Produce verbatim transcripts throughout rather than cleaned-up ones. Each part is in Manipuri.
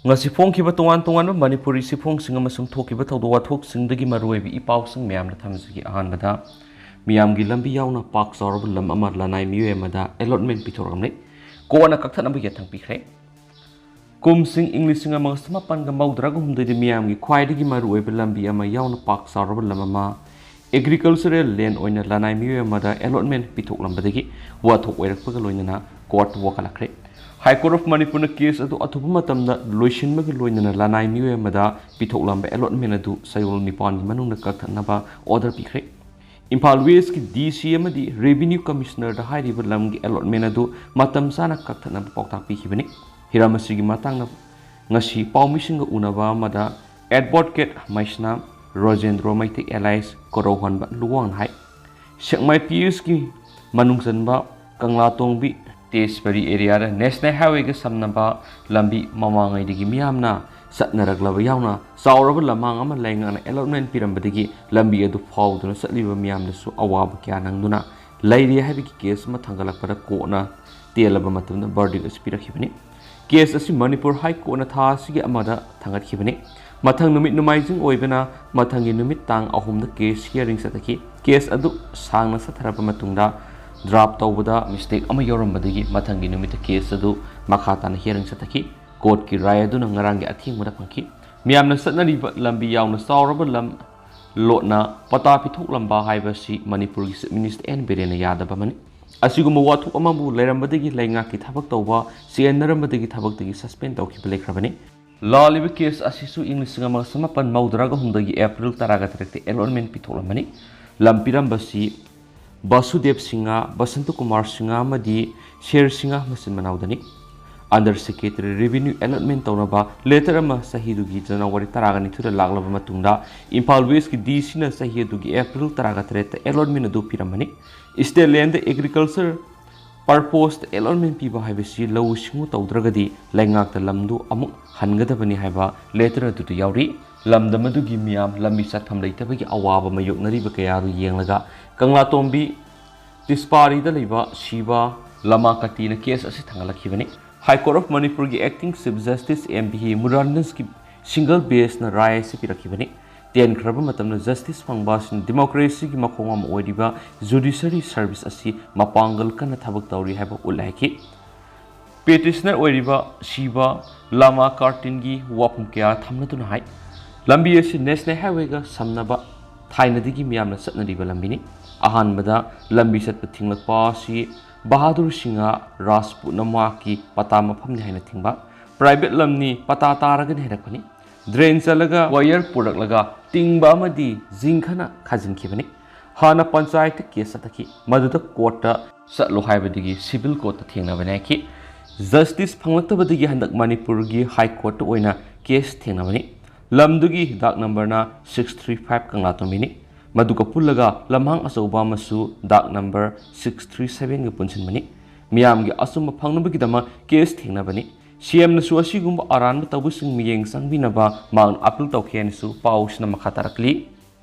ꯉꯁꯤ ꯐꯣꯡꯈꯤꯕ ꯇꯣꯉꯥꯟ ꯇꯣꯉꯥꯟꯕ ꯃꯅꯤꯄꯨꯔꯤ ꯆꯦꯐꯣꯡꯁꯤꯡ ꯑꯃꯁꯨꯡ ꯊꯣꯛꯈꯤꯕ ꯊꯧꯗꯣꯛ ꯋꯥꯊꯣꯛꯁꯤꯡꯗꯒꯤ ꯃꯔꯨꯑꯣꯏꯕ ꯏ ꯄꯥꯎꯁꯤꯡ ꯃꯌꯥꯝꯗ ꯊꯝꯖꯒꯦ꯫ ꯑꯍꯥꯟꯕꯗ, ꯃꯤꯌꯥꯝꯒꯤ ꯂꯝꯕꯤ ꯌꯥꯎꯅ ꯄꯥꯛ ꯆꯥꯎꯔꯕ ꯂꯝ ꯑꯃ ꯂꯅꯥꯏ ꯃꯤꯑꯣꯏ ꯑꯃꯗ allotment ꯄꯤꯊꯣꯔꯛꯂꯝꯂꯦ꯫ ꯀꯣꯟꯅ ꯀꯛꯊꯠꯅꯕ ꯌꯥꯊꯪ ꯄꯤꯈ꯭ꯔꯦ꯫ ꯀꯨꯝꯁꯤꯡ ꯏꯪ ꯂꯤꯁꯤꯡ ꯑꯃꯒ ꯆꯃꯥꯄꯟꯒ ꯃꯧꯗ꯭ꯔꯥꯒ ꯍꯨꯝꯗꯣꯏꯗ ꯃꯤꯌꯥꯝꯒꯤ ꯈ꯭ꯋꯥꯏꯗꯒꯤ ꯃꯔꯨꯑꯣꯏꯕ ꯂꯝꯕꯤ ꯑꯃ ꯌꯥꯎꯅ ꯄꯥꯛ ꯆꯥꯎꯔꯕ ꯂꯝ ꯑꯃ agricultural land ꯑꯣꯏꯅ ꯂꯅꯥꯏ ꯃꯤꯑꯣꯏ ꯑꯃꯗ allotment ꯄꯤꯊꯣꯛꯂꯝꯕꯗꯒꯤ ꯋꯥꯊꯣꯛ ꯑꯣꯏꯔꯛꯄꯒ ꯂꯣꯏꯅꯅ court ꯋꯥꯀꯠꯂꯛꯈ꯭ꯔꯦ꯫ High Court of ꯃꯅꯤꯄꯨꯔꯅ case ꯑꯗꯨ ꯑꯊꯨꯕ ꯃꯇꯝꯗ ꯂꯣꯏꯁꯤꯟꯕꯒ ꯂꯣꯏꯅꯅ ꯂꯅꯥꯏ ꯃꯤꯑꯣꯏ ꯑꯃꯗ ꯄꯤꯊꯣꯛꯂꯝꯕ allotment ꯑꯗꯨ ꯆꯌꯣꯜ ꯅꯤꯄꯥꯟꯒꯤ ꯃꯅꯨꯡꯗ ꯀꯛꯊꯠꯅꯕ order ꯄꯤꯈ꯭ꯔꯦ꯫ ꯏꯝꯐꯥꯜ Westꯀꯤ D C ꯑꯃꯗꯤ Revenue Commissionerꯗ ꯍꯥꯏꯔꯤꯕ ꯂꯝꯒꯤ allotment ꯑꯗꯨ ꯃꯇꯝ ꯆꯥꯅ ꯀꯛꯊꯠꯅꯕ ꯄꯥꯎꯇꯥꯛ ꯄꯤꯈꯤꯕꯅꯤ꯫ ꯍꯤꯔꯝ ꯑꯁꯤꯒꯤ ꯃꯇꯥꯡꯗ ꯉꯁꯤ ꯄꯥꯎꯃꯤꯁꯤꯡꯒ ꯎꯅꯕ ꯑꯃꯗ advocate ꯃꯩꯁꯅꯥꯝ ꯔꯣꯖꯦꯟꯗ꯭ꯔꯣ ꯃꯩꯇꯩ alias ꯀꯣꯔꯧꯍꯟꯕ ꯂꯨꯋꯥꯡꯅ ꯍꯥꯏ꯫ ꯁꯦꯛꯃꯥꯏ P Sꯀꯤ ꯃꯅꯨꯡ ꯆꯟꯕ ꯀꯪꯂꯥꯇꯣꯡꯕꯤ ꯇꯦꯖꯕꯔꯤ areaꯗ National Highwayꯒ ꯁꯝꯅꯕ ꯂꯝꯕꯤ ꯃꯃꯥꯡꯉꯩꯗꯒꯤ ꯃꯤꯌꯥꯝꯅ ꯆꯠꯅꯔꯛꯂꯕ ꯌꯥꯎꯅ ꯆꯥꯎꯔꯕ ꯂꯝꯍꯥꯡ ꯑꯃ ꯂꯩꯉꯥꯛꯅ allotment ꯄꯤꯔꯝꯕꯗꯒꯤ ꯂꯝꯕꯤ ꯑꯗꯨ ꯐꯥꯎꯗꯨꯅ ꯆꯠꯂꯤꯕ ꯃꯤꯌꯥꯝꯗꯁꯨ ꯑꯋꯥꯕ ꯀꯌꯥ ꯅꯪꯗꯨꯅ ꯂꯩꯔꯤ ꯍꯥꯏꯕꯒꯤ case ꯑꯃ ꯊꯥꯡꯒꯠꯂꯛꯄꯗ courtꯅ ꯇꯦꯜꯂꯕ ꯃꯇꯝꯗ verdict ꯑꯁꯤ ꯄꯤꯔꯛꯈꯤꯕꯅꯤ꯫ Case ꯑꯁꯤ ꯃꯅꯤꯄꯨꯔ High Courtꯅ ꯊꯥ ꯑꯁꯤꯒꯤ ꯑꯃꯗ ꯊꯥꯡꯒꯠꯈꯤꯕꯅꯤ꯫ ꯃꯊꯪ ꯅꯨꯃꯤꯠ ꯅꯣꯡꯃꯥꯏꯖꯤꯡ ꯑꯣꯏꯕꯅ ꯃꯊꯪꯒꯤ ꯅꯨꯃꯤꯠ ꯇꯥꯡ ꯑꯍꯨꯝꯗ case hearing ꯆꯠꯊꯈꯤ꯫ Case ꯑꯗꯨ ꯁꯥꯡꯅ ꯆꯠꯊꯔꯕ ꯃꯇꯨꯡꯗ draft ꯇꯧꯕꯗ mistake ꯑꯃ ꯌꯥꯎꯔꯝꯕꯗꯒꯤ ꯃꯊꯪꯒꯤ ꯅꯨꯃꯤꯠꯇ case ꯑꯗꯨ ꯃꯈꯥ ꯇꯥꯅ hearing ꯆꯠꯊꯈꯤ꯫ Courtꯀꯤ ꯔꯥꯏ ꯑꯗꯨꯅ ꯉꯔꯥꯡꯒꯤ ꯑꯊꯦꯡꯕꯗ ꯐꯪꯈꯤ꯫ ꯃꯤꯌꯥꯝꯅ ꯆꯠꯅꯔꯤꯕ ꯂꯝꯕꯤ ꯌꯥꯎꯅ ꯆꯥꯎꯔꯕ ꯂꯝ ꯂꯣꯠꯅ ꯄꯇꯥ ꯄꯤꯊꯣꯛꯂꯝꯕ ꯍꯥꯏꯕꯁꯤ ꯃꯅꯤꯄꯨꯔꯒꯤ Chief Minister N ꯕꯤꯔꯦꯟꯅ ꯌꯥꯗꯕ ꯑꯃꯅꯤ꯫ ꯑꯁꯤꯒꯨꯝꯕ ꯋꯥꯊꯣꯛ ꯑꯃꯕꯨ ꯂꯩꯔꯝꯕꯗꯒꯤ ꯂꯩꯉꯥꯛꯀꯤ ꯊꯕꯛ ꯇꯧꯕ ꯆꯦꯟꯅꯔꯝꯕꯗꯒꯤ ꯊꯕꯛꯇꯒꯤ suspend ꯇꯧꯈꯤꯕ ꯂꯩꯈ꯭ꯔꯕꯅꯤ꯫ ꯂꯥꯜꯂꯤꯕ case ꯑꯁꯤꯁꯨ ꯏꯪ ꯂꯤꯁꯤꯡ ꯑꯃꯒ ꯆꯃꯥꯄꯟ ꯃꯧꯗ꯭ꯔꯥꯒ ꯍꯨꯝꯗꯣꯏꯒꯤ April ꯇꯔꯥꯒ ꯇꯔꯦꯠꯇ allotment ꯄꯤꯊꯣꯛꯂꯝꯕꯅꯤ꯫ ꯂꯝ ꯄꯤꯔꯝꯕꯁꯤ ꯕꯁꯨꯗꯦꯕ ꯁꯤꯡꯍ, ꯕꯁꯟꯇ ꯀꯨꯃꯥꯔ ꯁꯤꯡꯍ ꯑꯃꯗꯤ ꯁꯦꯔ ꯁꯤꯡꯍ ꯃꯆꯤꯟ ꯃꯅꯥꯎꯗꯅꯤ꯫ Under Secretary Revenue allotment ꯇꯧꯅꯕ letter ꯑꯃ ꯆꯍꯤꯗꯨꯒꯤ January ꯇꯔꯥꯒ ꯅꯤꯊꯣꯏꯗ ꯂꯥꯛꯂꯕ ꯃꯇꯨꯡꯗ ꯏꯝꯐꯥꯜ Westꯀꯤ D Cꯅ ꯆꯍꯤ ꯑꯗꯨꯒꯤ April ꯇꯔꯥꯒ ꯇꯔꯦꯠꯇ allotment ꯑꯗꯨ ꯄꯤꯔꯝꯕꯅꯤ꯫ State landꯗ agriculture purposeꯇ allotment ꯄꯤꯕ ꯍꯥꯏꯕꯁꯤ ꯂꯧꯎ ꯁꯤꯡꯎ ꯇꯧꯗ꯭ꯔꯒꯗꯤ ꯂꯩꯉꯥꯛꯇ ꯂꯝꯗꯨ ꯑꯃꯨꯛ ꯍꯟꯒꯗꯕꯅꯤ ꯍꯥꯏꯕ letter ꯑꯗꯨꯗ ꯌꯥꯎꯔꯤ꯫ ꯂꯝꯗꯝ ꯑꯗꯨꯒꯤ ꯃꯤꯌꯥꯝ ꯂꯝꯕꯤ ꯆꯠꯐꯝ ꯂꯩꯇꯕꯒꯤ ꯑꯋꯥꯕ ꯃꯥꯌꯣꯛꯅꯔꯤꯕ ꯀꯌꯥ ꯑꯗꯨ ꯌꯦꯡꯂꯒ ꯀꯪꯂꯥꯇꯣꯝꯕꯤ ꯇꯤꯁꯄꯥꯔꯤꯗ ꯂꯩꯕ ꯁꯤꯕ ꯂꯃꯥꯀꯇꯤꯅ case ꯑꯁꯤ ꯊꯥꯡꯒꯠꯂꯛꯈꯤꯕꯅꯤ꯫ High Court of Manipurꯒꯤ Acting Chief Justice M B Murugananthꯒꯤ single benchꯅ ꯔꯥꯏ ꯑꯁꯤ ꯄꯤꯔꯛꯈꯤꯕꯅꯤ꯫ ꯇꯦꯟꯈ꯭ꯔꯕ ꯃꯇꯝꯗ justice ꯐꯪꯕ ꯑꯁꯤꯅ democracyꯒꯤ ꯃꯈꯣꯡ ꯑꯃ ꯑꯣꯏꯔꯤꯕ judiciary service ꯑꯁꯤ ꯃꯄꯥꯡꯒꯜ ꯀꯟꯅ ꯊꯕꯛ ꯇꯧꯔꯤ ꯍꯥꯏꯕ ꯎꯠꯂꯦ ꯍꯥꯏꯈꯤ꯫ Petitioner ꯑꯣꯏꯔꯤꯕ ꯁꯤꯕ ꯂꯥꯃꯥ ꯀꯥꯔꯇꯤꯟꯒꯤ ꯋꯥꯐꯝ ꯀꯌꯥ ꯊꯝꯅꯗꯨꯅ ꯍꯥꯏ, ꯂꯝꯕꯤ ꯑꯁꯤ National Highwayꯒ ꯁꯝꯅꯕ ꯊꯥꯏꯅꯗꯒꯤ ꯃꯤꯌꯥꯝꯅ ꯆꯠꯅꯔꯤꯕ ꯂꯝꯕꯤꯅꯤ꯫ ꯑꯍꯥꯟꯕꯗ ꯂꯝꯕꯤ ꯆꯠꯄ ꯊꯤꯡꯂꯛꯄ ꯑꯁꯤ ꯕꯍꯥꯗꯨꯔ ꯁꯤꯡꯍ ꯔꯥꯖꯄꯨꯠꯅ ꯃꯍꯥꯛꯀꯤ ꯄꯇꯥ ꯃꯐꯝꯅꯤ ꯍꯥꯏꯅ ꯊꯤꯡꯕ, private ꯂꯝꯅꯤ, ꯄꯇꯥ ꯇꯥꯔꯒꯅꯤ ꯍꯥꯏꯔꯛꯄꯅꯤ꯫ Drain ꯆꯠꯂꯒ wire ꯄꯨꯔꯛꯂꯒ ꯇꯤꯡꯕ ꯑꯃꯗꯤ ꯖꯤꯡꯒꯅ ꯈꯥꯖꯤꯟꯈꯤꯕꯅꯤ꯫ ꯍꯥꯟꯅ ꯄꯟꯆꯥꯌꯠꯇ case ꯆꯠꯊꯈꯤ, ꯃꯗꯨꯗ courtꯇ ꯆꯠꯂꯣ ꯍꯥꯏꯕꯗꯒꯤ civil courtꯇ ꯊꯦꯡꯅꯕꯅꯤ ꯍꯥꯏꯈꯤ꯫ Justice ꯐꯪꯂꯛꯇꯕꯗꯒꯤ ꯍꯟꯗꯛ ꯃꯅꯤꯄꯨꯔꯒꯤ High Courtꯇ ꯑꯣꯏꯅ case ꯊꯦꯡꯅꯕꯅꯤ꯫ ꯂꯝꯗꯨꯒꯤ ꯗꯥꯛ ꯅꯝꯕꯔꯅ six three five ꯀꯪꯂꯥꯇꯣꯝꯕꯤꯅꯤ꯫ ꯃꯗꯨꯒ ꯄꯨꯜꯂꯒ ꯂꯝꯍꯥꯡ ꯑꯆꯧꯕ ꯑꯃꯁꯨ ꯗꯥꯛ ꯅꯝꯕꯔ six three sevenꯒ ꯄꯨꯟꯁꯤꯟꯕꯅꯤ꯫ ꯃꯤꯌꯥꯝꯒꯤ ꯑꯆꯨꯝꯕ ꯐꯪꯅꯕꯒꯤꯗꯃꯛ case ꯊꯦꯡꯅꯕꯅꯤ꯫ CMꯅꯁꯨ ꯑꯁꯤꯒꯨꯝꯕ ꯑꯔꯥꯟꯕ ꯇꯧꯕꯁꯤꯡ ꯃꯤꯠꯌꯦꯡ ꯆꯪꯕꯤꯅꯕ ꯃꯍꯥꯛꯅ appeal ꯇꯧꯈꯤ ꯍꯥꯏꯅꯁꯨ ꯄꯥꯎꯁꯤꯅ ꯃꯈꯥ ꯇꯥꯔꯛꯂꯤ꯫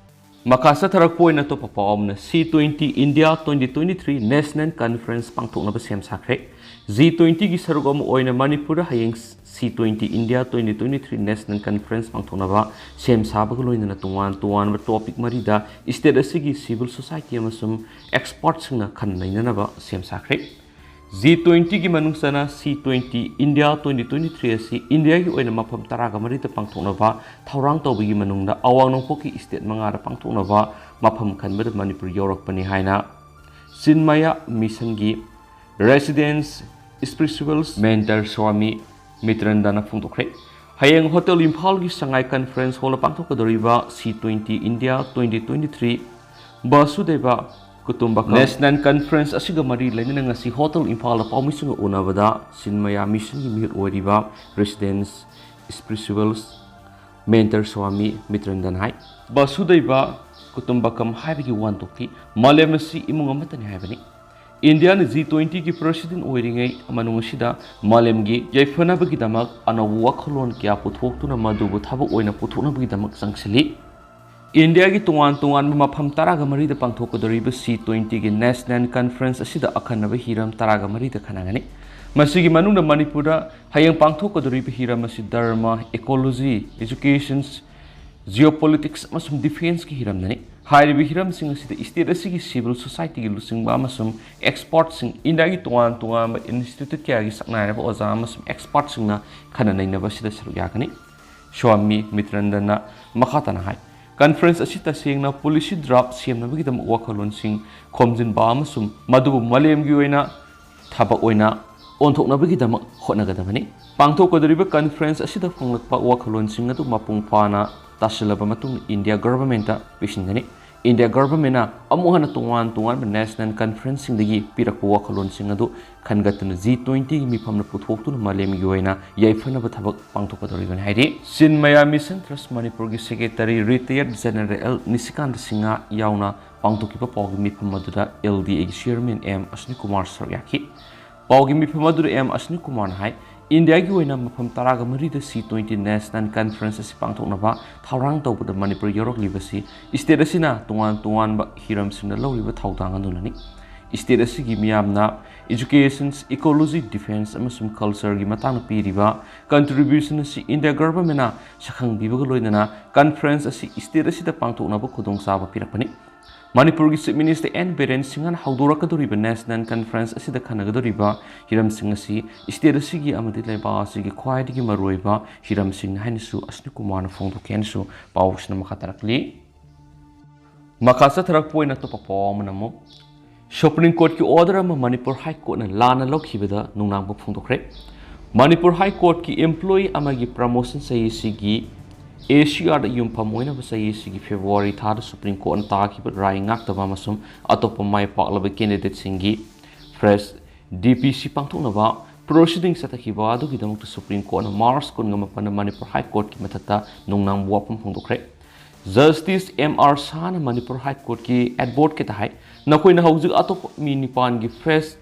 ꯃꯈꯥ ꯆꯠꯊꯔꯛꯄ ꯑꯣꯏꯅ ꯑꯇꯣꯞꯄ ꯄꯥꯎ ꯑꯃꯅ C twenty India twenty twenty-three National Conference ꯄꯥꯡꯊꯣꯛꯅꯕ ꯁꯦꯝ ꯁꯥꯈ꯭ꯔꯦ꯫ G twentyꯒꯤ ꯁꯔꯨꯛ ꯑꯃ ꯑꯣꯏꯅ ꯃꯅꯤꯄꯨꯔꯗ ꯍꯌꯦꯡ C twenty India twenty twenty-three National Conference ꯄꯥꯡꯊꯣꯛꯅꯕ ꯁꯦꯝ ꯁꯥꯕꯒ ꯂꯣꯏꯅꯅ ꯇꯣꯉꯥꯟ ꯇꯣꯉꯥꯟꯕ topic ꯃꯔꯤꯗ state ꯑꯁꯤꯒꯤ civil society ꯑꯃꯁꯨꯡ expertꯁꯤꯡꯅ ꯈꯟꯅ ꯅꯩꯅꯅꯕ ꯁꯦꯝ ꯁꯥꯈ꯭ꯔꯦ꯫ G twentyꯒꯤ ꯃꯅꯨꯡ ꯆꯟꯅ C twenty India twenty twenty-three ꯑꯁꯤ ꯏꯟꯗꯤꯌꯥꯒꯤ ꯑꯣꯏꯅ ꯃꯐꯝ ꯇꯔꯥꯒ ꯃꯔꯤꯗ ꯄꯥꯡꯊꯣꯛꯅꯕ ꯊꯧꯔꯥꯡ ꯇꯧꯕꯒꯤ ꯃꯅꯨꯡꯗ ꯑꯋꯥꯡ ꯅꯣꯡꯄꯣꯛꯀꯤ state ꯃꯉꯥꯗ ꯄꯥꯡꯊꯣꯛꯅꯕ ꯃꯐꯝ ꯈꯟꯕꯗ ꯃꯅꯤꯄꯨꯔ ꯌꯥꯎꯔꯛꯄꯅꯤ ꯍꯥꯏꯅ ꯆꯤꯟꯃꯌ ꯃꯤꯁꯟꯒꯤ resident spiritual mentor ꯁ꯭ꯋꯥꯃꯤ ꯃꯤꯇ꯭ꯔꯟꯗꯅ ꯐꯣꯡꯗꯣꯛꯈ꯭ꯔꯦ꯫ ꯍꯌꯦꯡ Hotel ꯏꯝꯐꯥꯜꯒꯤ ꯁꯉꯥꯏ conference hallꯗ ꯄꯥꯡꯊꯣꯛꯀꯗꯧꯔꯤꯕ C twenty India twenty twenty-three ꯕꯁꯨꯗꯦꯕ ꯀꯨꯇꯨꯝꯕꯀꯝ National Conference ꯑꯁꯤꯒ ꯃꯔꯤ ꯂꯩꯅꯅ ꯉꯁꯤ Hotel ꯏꯝꯐꯥꯜꯗ ꯄꯥꯎꯃꯤꯁꯤꯡꯒ ꯎꯅꯕꯗ ꯆꯤꯟꯃꯌ ꯃꯤꯁꯟꯒꯤ ꯃꯤꯍꯨꯠ ꯑꯣꯏꯔꯤꯕ resident spiritual mentor ꯁ꯭ꯋꯥꯃꯤ ꯃꯤꯇ꯭ꯔꯟꯗꯟ ꯍꯥꯏ, ꯕꯁꯨꯗꯩꯕ ꯀꯨꯇꯨꯝꯕꯀꯝ ꯍꯥꯏꯕꯒꯤ ꯋꯥꯍꯟꯊꯣꯛꯇꯤ ꯃꯥꯂꯦꯝ ꯑꯁꯤ ꯏꯃꯨꯡ ꯑꯃꯠꯇꯅꯤ ꯍꯥꯏꯕꯅꯤ꯫ ꯏꯟꯗꯤꯌꯥꯅ G twentyꯒꯤ president ꯑꯣꯏꯔꯤꯉꯩ ꯃꯅꯨꯡ ꯑꯁꯤꯗ ꯃꯥꯂꯦꯝꯒꯤ ꯌꯥꯏꯐꯅꯕꯒꯤꯗꯃꯛ ꯑꯅꯧꯕ ꯋꯥꯈꯜꯂꯣꯟ ꯀꯌꯥ ꯄꯨꯊꯣꯛꯇꯨꯅ ꯃꯗꯨꯕꯨ ꯊꯕꯛ ꯑꯣꯏꯅ ꯄꯨꯊꯣꯛꯅꯕꯒꯤꯗꯃꯛ ꯆꯪꯁꯤꯜꯂꯤ꯫ ꯏꯟꯗꯤꯌꯥꯒꯤ ꯇꯣꯉꯥꯟ ꯇꯣꯉꯥꯟꯕ ꯃꯐꯝ ꯇꯔꯥꯒ ꯃꯔꯤꯗ ꯄꯥꯡꯊꯣꯛꯀꯗꯧꯔꯤꯕ C twentyꯒꯤ National Conference ꯑꯁꯤꯗ ꯑꯈꯟꯅꯕ ꯍꯤꯔꯝ ꯇꯔꯥꯒ ꯃꯔꯤꯗ ꯈꯟꯅꯒꯅꯤ꯫ ꯃꯁꯤꯒꯤ ꯃꯅꯨꯡꯗ ꯃꯅꯤꯄꯨꯔꯗ ꯍꯌꯦꯡ ꯄꯥꯡꯊꯣꯛꯀꯗꯧꯔꯤꯕ ꯍꯤꯔꯝ ꯑꯁꯤ ꯙꯔꯃ, ecology, education, geopolitics ꯑꯃꯁꯨꯡ defenceꯀꯤ ꯍꯤꯔꯝꯗꯅꯤ꯫ ꯍꯥꯏꯔꯤꯕ ꯍꯤꯔꯝꯁꯤꯡ ꯑꯁꯤꯗ state ꯑꯁꯤꯒꯤ civil societyꯒꯤ ꯂꯨꯆꯤꯡꯕ ꯑꯃꯁꯨꯡ expertꯁꯤꯡ, ꯏꯟꯗꯤꯌꯥꯒꯤ ꯇꯣꯉꯥꯟ ꯇꯣꯉꯥꯟꯕ institute ꯀꯌꯥꯒꯤ ꯁꯛꯅꯥꯏꯔꯕ ꯑꯣꯖꯥ ꯑꯃꯁꯨꯡ expertꯁꯤꯡꯅ ꯈꯟꯅ ꯅꯩꯅꯕ ꯑꯁꯤꯗ ꯁꯔꯨꯛ ꯌꯥꯒꯅꯤ꯫ ꯁ꯭ꯋꯥꯃꯤ ꯃꯤꯇ꯭ꯔꯟꯗꯅ ꯃꯈꯥ ꯇꯥꯅ ꯍꯥꯏ, conference ꯑꯁꯤ ꯇꯁꯦꯡꯅ policy draft ꯁꯦꯝꯅꯕꯒꯤꯗꯃꯛ ꯋꯥꯈꯜꯂꯣꯟꯁꯤꯡ ꯈꯣꯝꯖꯤꯟꯕ ꯑꯃꯁꯨꯡ ꯃꯗꯨꯕꯨ ꯃꯥꯂꯦꯝꯒꯤ ꯑꯣꯏꯅ ꯊꯕꯛ ꯑꯣꯏꯅ ꯑꯣꯟꯊꯣꯛꯅꯕꯒꯤꯗꯃꯛ ꯍꯣꯠꯅꯒꯗꯕꯅꯤ꯫ ꯄꯥꯡꯊꯣꯛꯀꯗꯧꯔꯤꯕ conference ꯑꯁꯤꯗ ꯐꯪꯂꯛꯄ ꯋꯥꯈꯜꯂꯣꯟꯁꯤꯡ ꯑꯗꯨ ꯃꯄꯨꯡ ꯐꯥꯅ ꯇꯥꯁꯤꯜꯂꯕ ꯃꯇꯨꯡꯗ India governmentꯇ ꯄꯤꯁꯤꯟꯒꯅꯤ꯫ India governmentꯅ ꯑꯃꯨꯛ ꯍꯟꯅ ꯇꯣꯉꯥꯟ ꯇꯣꯉꯥꯟꯕ national conferenceꯁꯤꯡꯗꯒꯤ ꯄꯤꯔꯛꯄ ꯋꯥꯈꯜꯂꯣꯟꯁꯤꯡ ꯑꯗꯨ ꯈꯟꯒꯠꯇꯨꯅ G twentyꯒꯤ ꯃꯤꯐꯝꯅ ꯄꯨꯊꯣꯛꯇꯨꯅ ꯃꯥꯂꯦꯝꯒꯤ ꯑꯣꯏꯅ ꯌꯥꯏꯐꯅꯕ ꯊꯕꯛ ꯄꯥꯡꯊꯣꯛꯀꯗꯧꯔꯤꯕꯅꯤ ꯍꯥꯏꯔꯤ꯫ ꯆꯤꯟꯃꯌꯥ Mission Trust ꯃꯅꯤꯄꯨꯔꯒꯤ secretary retired general ꯅꯤꯁꯤꯀꯥꯟꯇ ꯁꯤꯡꯍ ꯌꯥꯎꯅ ꯄꯥꯡꯊꯣꯛꯈꯤꯕ ꯄꯥꯎꯒꯤ ꯃꯤꯐꯝ ꯑꯗꯨꯗ LDAꯒꯤ chairman ꯑꯦꯝ ꯑꯁꯅꯤ ꯀꯨꯃꯥꯔ ꯁꯔꯨꯛ ꯌꯥꯈꯤ꯫ ꯄꯥꯎꯒꯤ ꯃꯤꯐꯝ ꯑꯗꯨꯗ ꯑꯦꯝ ꯑꯁꯅꯤ ꯀꯨꯃꯥꯔꯅ ꯍꯥꯏ, ꯏꯟꯗꯤꯌꯥꯒꯤ ꯑꯣꯏꯅ ꯃꯐꯝ ꯇꯔꯥꯒ ꯃꯔꯤꯗ C twenty national conference ꯑꯁꯤ ꯄꯥꯡꯊꯣꯛꯅꯕ ꯊꯧꯔꯥꯡ ꯇꯧꯕꯗ ꯃꯅꯤꯄꯨꯔ ꯌꯥꯎꯔꯛꯂꯤꯕꯁꯤ state ꯑꯁꯤꯅ ꯇꯣꯉꯥꯟ ꯇꯣꯉꯥꯟꯕ ꯍꯤꯔꯝꯁꯤꯡꯗ ꯂꯧꯔꯤꯕ ꯊꯧꯗꯥꯡ ꯑꯗꯨꯅꯅꯤ꯫ State ꯑꯁꯤꯒꯤ ꯃꯤꯌꯥꯝꯅ education, ecology, defense ꯑꯃꯁꯨꯡ cultureꯒꯤ ꯃꯇꯥꯡꯗ ꯄꯤꯔꯤꯕ contribution ꯑꯁꯤ India governmentꯅ ꯁꯛꯈꯪꯕꯤꯕꯒ ꯂꯣꯏꯅꯅ conference ꯑꯁꯤ state ꯑꯁꯤꯗ ꯄꯥꯡꯊꯣꯛꯅꯕ ꯈꯨꯗꯣꯡꯆꯥꯕ ꯄꯤꯔꯛꯄꯅꯤ꯫ ꯃꯅꯤꯄꯨꯔꯒꯤ Chief Minister N ꯕꯤꯔꯦꯟ ꯁꯤꯡꯍꯅ ꯍꯧꯗꯣꯔꯛꯀꯗꯧꯔꯤꯕ national conference ꯑꯁꯤꯗ ꯈꯟꯅꯒꯗꯧꯔꯤꯕ ꯍꯤꯔꯝꯁꯤꯡ ꯑꯁꯤ state ꯑꯁꯤꯒꯤ ꯑꯃꯗꯤ ꯂꯩꯕꯥꯛ ꯑꯁꯤꯒꯤ ꯈ꯭ꯋꯥꯏꯗꯒꯤ ꯃꯔꯨꯑꯣꯏꯕ ꯍꯤꯔꯝꯁꯤꯡꯅꯤ ꯍꯥꯏꯅꯁꯨ ꯑꯁꯅꯤ ꯀꯨꯃꯥꯔꯅ ꯐꯣꯡꯗꯣꯛꯈꯤ ꯍꯥꯏꯅꯁꯨ ꯄꯥꯎꯁꯤꯅ ꯃꯈꯥ ꯇꯥꯔꯛꯂꯤ꯫ ꯃꯈꯥ ꯆꯠꯊꯔꯛꯄ ꯑꯣꯏꯅ ꯑꯇꯣꯞꯄ ꯄꯥꯎ ꯑꯃꯅ ꯑꯃꯨꯛ Supreme Courtꯀꯤ order ꯑꯃ ꯃꯅꯤꯄꯨꯔ High Courtꯅ ꯂꯥꯟꯅ ꯂꯧꯈꯤꯕꯗ ꯅꯨꯡꯅꯥꯡꯕ ꯐꯣꯡꯗꯣꯛꯈ꯭ꯔꯦ꯫ ꯃꯅꯤꯄꯨꯔ High Courtꯀꯤ employee ꯑꯃꯒꯤ promotion ꯆꯍꯤ ꯑꯁꯤꯒꯤ ACRꯗ ꯌꯨꯝꯐꯝ ꯑꯣꯏꯅꯕ ꯆꯍꯤ ꯑꯁꯤꯒꯤ February ꯊꯥꯗ Supreme Courtꯅ ꯇꯥꯈꯤꯕ ꯔꯥꯏ ꯉꯥꯛꯇꯕ ꯑꯃꯁꯨꯡ ꯑꯇꯣꯞꯄ ꯃꯥꯏ ꯄꯥꯛꯂꯕ candidateꯁꯤꯡꯒꯤ fresh DPC ꯄꯥꯡꯊꯣꯛꯅꯕ proceeding ꯆꯠꯊꯈꯤꯕ ꯑꯗꯨꯒꯤꯗꯃꯛꯇ Supreme Courtꯅ March ꯀꯨꯟꯒ ꯃꯥꯄꯟꯗ ꯃꯅꯤꯄꯨꯔ High Courtꯀꯤ ꯃꯊꯛꯇ ꯅꯨꯡꯅꯥꯡꯕ ꯋꯥꯐꯝ ꯐꯣꯡꯗꯣꯛꯈ꯭ꯔꯦ꯫ Justice M R Shahꯅ Manipur High Courtꯀꯤ advocateꯇ ꯍꯥꯏ, "ꯅꯈꯣꯏꯅ ꯍꯧꯖꯤꯛ ꯑꯇꯣꯞꯄ ꯃꯤ ꯅꯤꯄꯥꯟꯒꯤ fresh